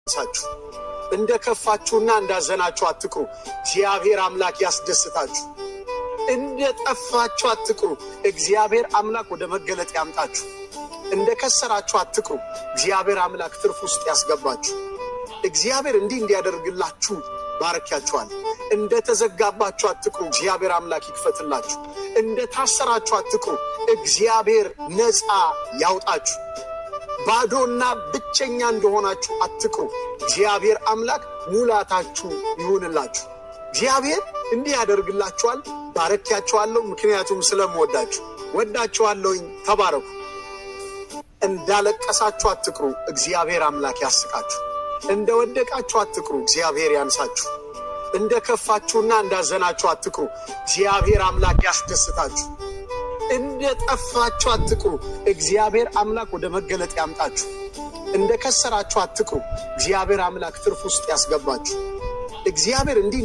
ያንሳችሁ። እንደ ከፋችሁና እንዳዘናችሁ አትቅሩ፣ እግዚአብሔር አምላክ ያስደስታችሁ። እንደ ጠፋችሁ አትቅሩ፣ እግዚአብሔር አምላክ ወደ መገለጥ ያምጣችሁ። እንደ ከሰራችሁ አትቅሩ፣ እግዚአብሔር አምላክ ትርፍ ውስጥ ያስገባችሁ። እግዚአብሔር እንዲህ እንዲያደርግላችሁ ባርኪያችኋል። እንደ ተዘጋባችሁ አትቅሩ፣ እግዚአብሔር አምላክ ይክፈትላችሁ። እንደ ታሰራችሁ አትቅሩ፣ እግዚአብሔር ነፃ ያውጣችሁ። ባዶና ብቸኛ እንደሆናችሁ አትቅሩ፣ እግዚአብሔር አምላክ ሙላታችሁ ይሁንላችሁ። እግዚአብሔር እንዲህ ያደርግላችኋል። ባረኪያችኋለሁ፣ ምክንያቱም ስለምወዳችሁ ወዳችኋለሁኝ። ተባረኩ። እንዳለቀሳችሁ አትቅሩ፣ እግዚአብሔር አምላክ ያስቃችሁ። እንደ ወደቃችሁ አትቅሩ፣ እግዚአብሔር ያንሳችሁ። እንደ ከፋችሁና እንዳዘናችሁ አትቅሩ፣ እግዚአብሔር አምላክ ያስደስታችሁ። እንደ ጠፋችሁ አትቅሩ፣ እግዚአብሔር አምላክ ወደ መገለጥ ያምጣችሁ። እንደ ከሰራችሁ አትቅሩ፣ እግዚአብሔር አምላክ ትርፍ ውስጥ ያስገባችሁ። እግዚአብሔር እንዲህ